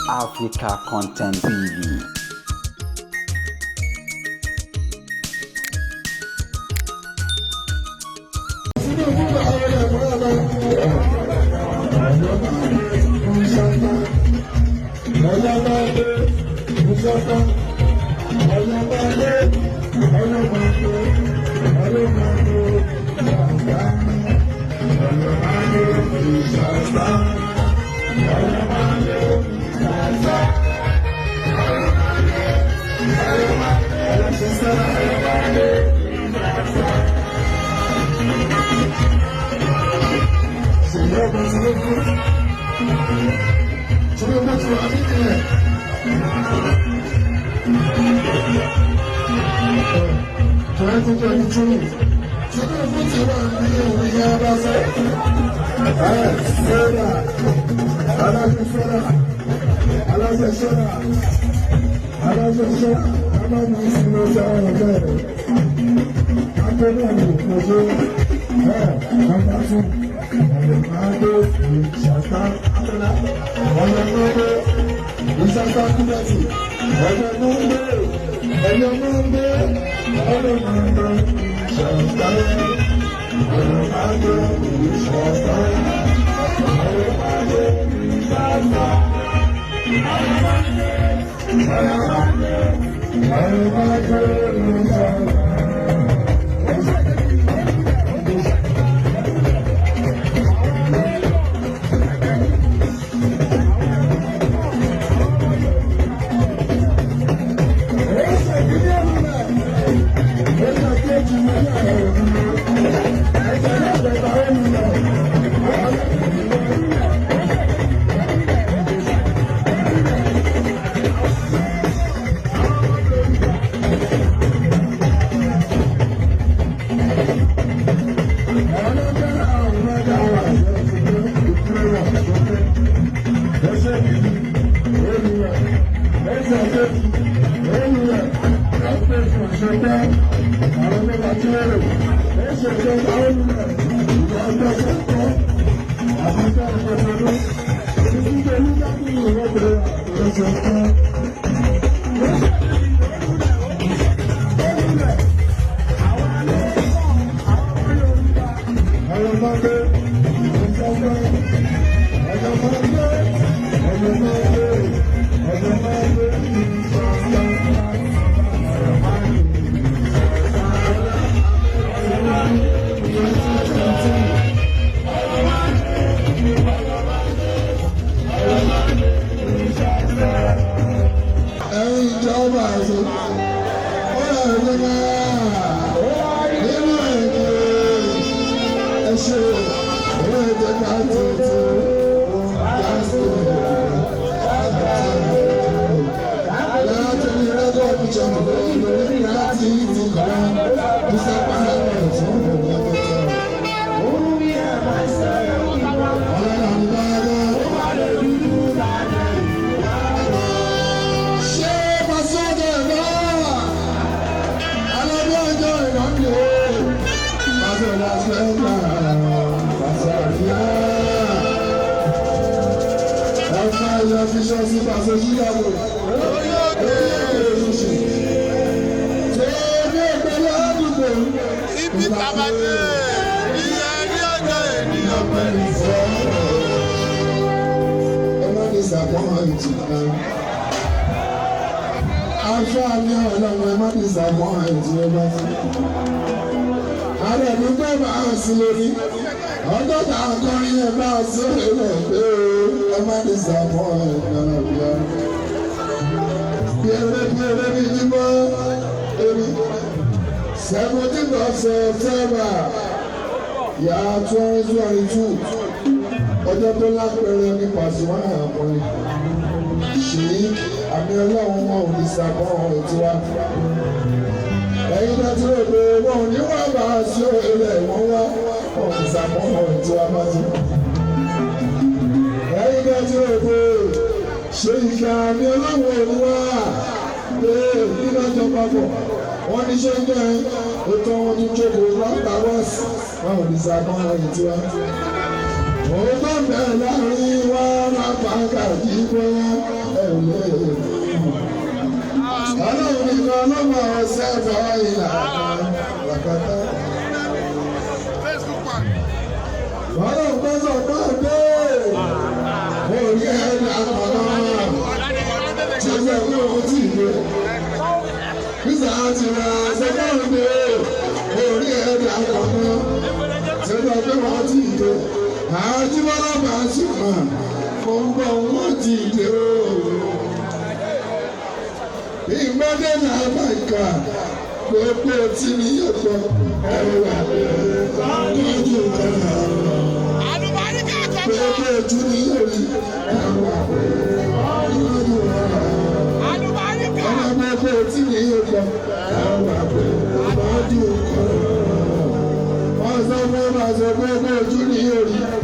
Africa Content TV. Ọjọ́ tó lápẹẹrẹ ní Pasuma àpọ̀lẹ̀ ṣì àmì ọlọ́run wọn ò ní sàbọ̀ ètò wa. Ẹ̀yin náà ti rò pé wọn ò ní wá bá a sí òrèlè wọn wá wọn ò ní sàbọ̀ ètò wa bá ti. Ẹ̀yin náà ti rò pé ṣe ìkà àmì ọlọ́run ò ní wá pé nínú ọjọ́ papọ̀ wọ́n ní ṣe ń jẹ́ ètò wọn ní jókòó látàwọ́sì wọn ò ní sàbọ̀ ètò wa. Òun bá bẹ̀rẹ̀ láàrin wa lápákà jí bóyá tẹ̀lé. Ọlọ́run nìkan ló mọ̀ ọ́ sẹ́fọ̀ ìlànà làkàtà. Ọlọ́run bá sọ pé dé orí ẹ̀dá kan tí ó fẹ́ pé òun tì í dé. Bísà ti ra sẹ́fọ̀ dé orí ẹ̀dá kan tí ó fẹ́ pé wọ́n tì í dé. Àjíbọ́lá máa sì mọ̀ mo ń bọ̀ wọ́n ti dé o. Ìgbọ́dé náà bá ìkà gbogbo tí mi yóò gbọ́ ẹ̀rọ lójú kan náà. Gbogbo ojú ni yóò rí ẹ̀rọ lójú kan náà. Ọmọ gbogbo tí mi yóò gbọ́ ẹ̀rọ lójú kan náà. Wọ́n sọ fún bàṣẹ gbogbo ojú ni yóò rí ẹ̀rọ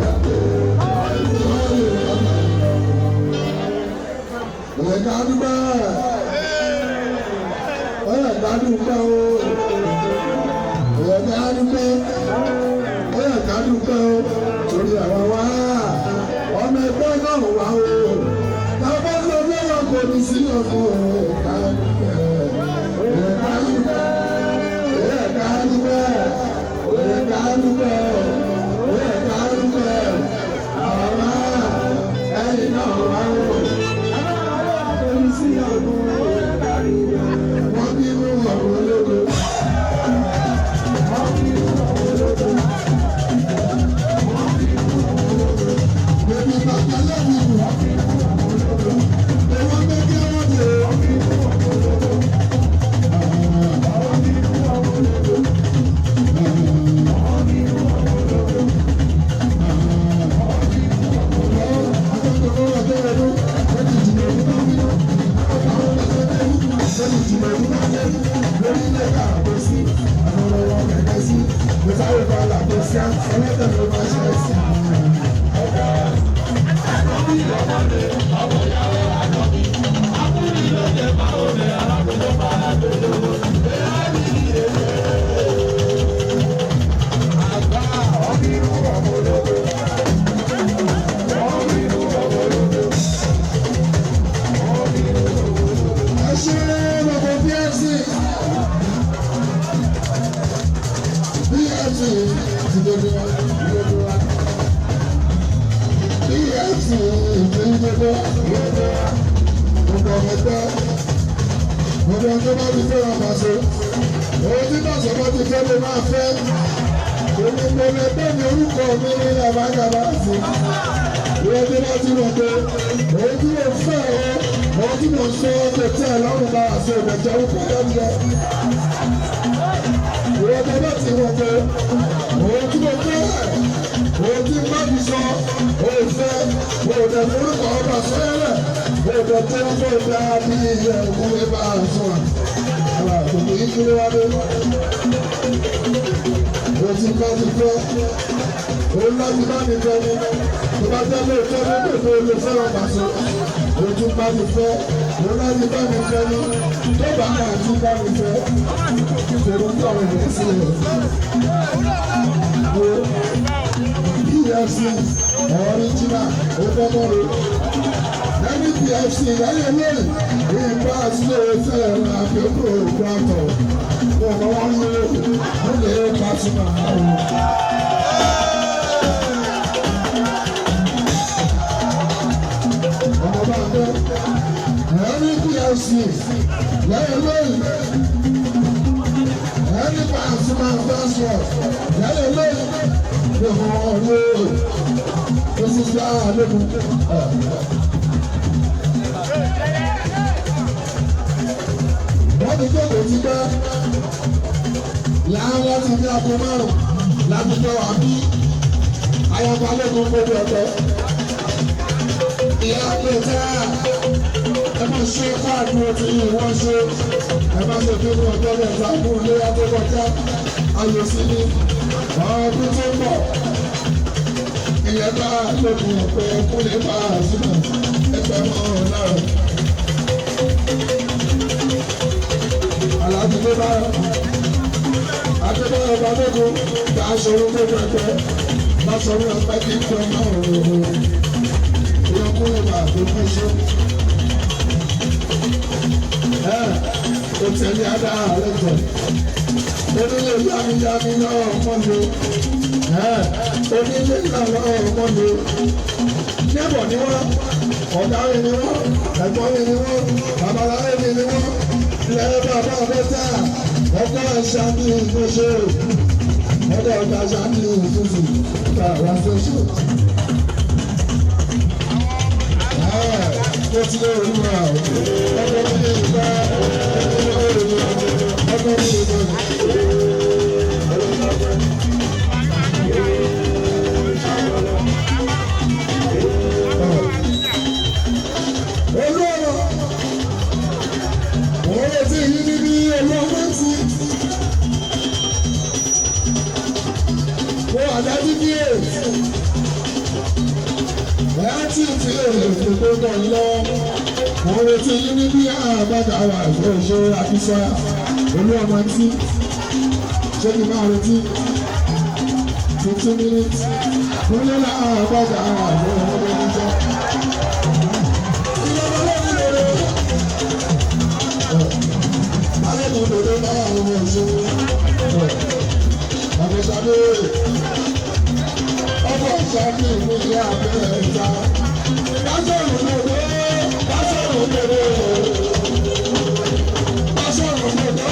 lójú kan náà. Ẹ̀ka dúpẹ́ ọ̀yà dúpẹ́ o ẹ̀ka dúpẹ́ ọ̀yà dúpẹ́ o torí àwa wá ọmọ ẹgbẹ́ náà wá o tàbá lọ lọ́wọ́ kò ní sí ọkọ̀ ẹ̀ka dúpẹ́ ẹ̀ka dúpẹ́ ẹ̀ka dúpẹ́ ẹ̀ka dúpẹ́ ẹ̀ka dúpẹ́ àwa ẹ̀yìn náà wá o. Wọ́n bínú àwọn ológo. Bèbí bàbá lẹ́nu ìlú. Èwọ́n méjì wọ́n dé. Ẹ ṣe gbogbo PFC. PFC ti dodo wa, dodo wa. PFC ti dodo dodo wa. Gbogbo ọmọ ẹgbẹ́, gbogbo ọjọ́ bá ti fẹ́ràn pàṣẹ. Òun tí pàṣẹ bá ti fẹ́ ló máa fẹ́. Èmi mo lè gbé mi orúkọ mi ní àbájábá sí. Ìwọ́n tí bá ti rò pé òun tí mo fẹ́ ọ, òun tí mo sọ kò tẹ́ ẹ lọ́rùn bá àṣẹ ìbẹ̀jẹ̀ orúkọ lọ́dún. Ìwọ́n tí bá ti rò pé òun tí mo fẹ́ òun tí má fi sọ òun fẹ́ òun tẹ̀ forúkọ ọba sọ́yẹ́lẹ̀ òun tẹ̀ tó ń fẹ́ dá bí iye òkú mi bá a sùn à. Àwọn àtòkè yìí kí ló wá dé? Òun tí bá ti fẹ́ òun láti bá mi fẹ́ ni tó bá jẹ́ lóòótọ́ ló lè fẹ́ olè fẹ́ràn pàṣẹ. Òun tún bá mi fẹ́ òun láti bá mi fẹ́ ni tó bá máa tún bá mi fẹ́ forúkọ rẹ̀ sílẹ̀. PFC original okokoro lẹ́ni PFC lẹ́yìn lórí ìgbà sílẹ̀ fẹ́ràn àfikún ògbàtọ̀ wọn wọ́n lé wọ́n lè pàṣípà àwọn. Ọmọ bá ń bẹ́ lẹ́ni PFC lẹ́yìn lórí lẹ́ni pàṣípà fẹ́sọ̀ lẹ́yìn lórí wọ́n ti jókòó ti pẹ́ láàrín láti ní aago márùn-ún láti jọ àbí ayaba lókun gbogbo ọ̀tọ̀. Ìyá àgbẹ̀tà ẹ máa ṣe káàdì tí wọ́n ṣe ẹ máa ṣe fífún ọjọ́ mẹ́ta fún ilé àtọ́kọjá ayò sí ní ọdún tó ń bọ̀. Ìyẹn bá lókun ọ̀pẹ kúlẹ̀ bá a sínú ẹgbẹ́ mọ́ láàrọ̀. Aláàbí tó bá Adébáyọ̀ Balógun bá a sọ̀rọ̀ gbogbo ẹgbẹ́ bá a sọ̀rọ̀ ẹgbẹ́ kí n pẹ́ náà òun. Ìyẹn kúlẹ̀ bá àgbẹ̀fẹ́sọ. Ó tẹ̀lé adá àlejò. Onílé yámiyámi náà mọ́ mi. Onílé náà mọ́ mi. Nébọ̀ ni wọ́n, ọ̀gá mi ni wọ́n, ẹ̀gbọ́n mi ni wọ́n, babaláwo mi ni wọ́n. Lẹ́yìn bàbá bẹ́tà, ọkọ̀ ẹ̀ṣá ní ìgbésẹ̀. Ọkọ̀ ọ̀gá ẹ̀ṣá ní ìtútù, tààrà sẹ́ṣọ̀. Ó ti lé olúwa ọkọ̀ mi lè gbá ọkọ̀ mi lè gbá. Olúwa òun retí yín níbí olúwa ti. Mo àdájú bí èyí láti fi èdè tó bọ̀ lọ. Mo retí yín níbí àbájá wa ìṣe àfisà olú ọmọ tí ṣé kí n máa retí 15 minutes. Kúnlẹ̀ àbájá wa ìṣe ọmọdé níjọ́. Ìjọba lórí lòdò. Alẹ́ ní lòdò bá àwọn ọmọ ìṣe. Àgbẹ̀sàdé ọkọ̀ ìṣàkí ìpínlẹ̀ abẹ́rẹ́ ìta. Lásọ̀rọ̀ lòdò, lásọ̀rọ̀ lòdò. Lásọ̀rọ̀ lòdò,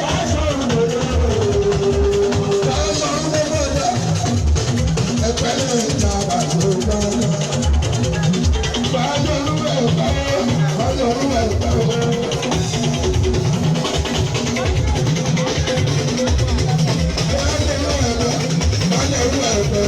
lásọ̀rọ̀ lòdò. Lásọ̀rọ̀ lòdò. Ẹ̀pẹ́ ìta bàjẹ́ ògbàgbà. Bàjẹ́ olúwẹ̀ ẹ̀pẹ́, bàjẹ́ olúwẹ̀ ẹ̀pẹ́. Bàjẹ́ olúwẹ̀ ẹ̀pẹ́, bàjẹ́ olúwẹ̀ ẹ̀pẹ́.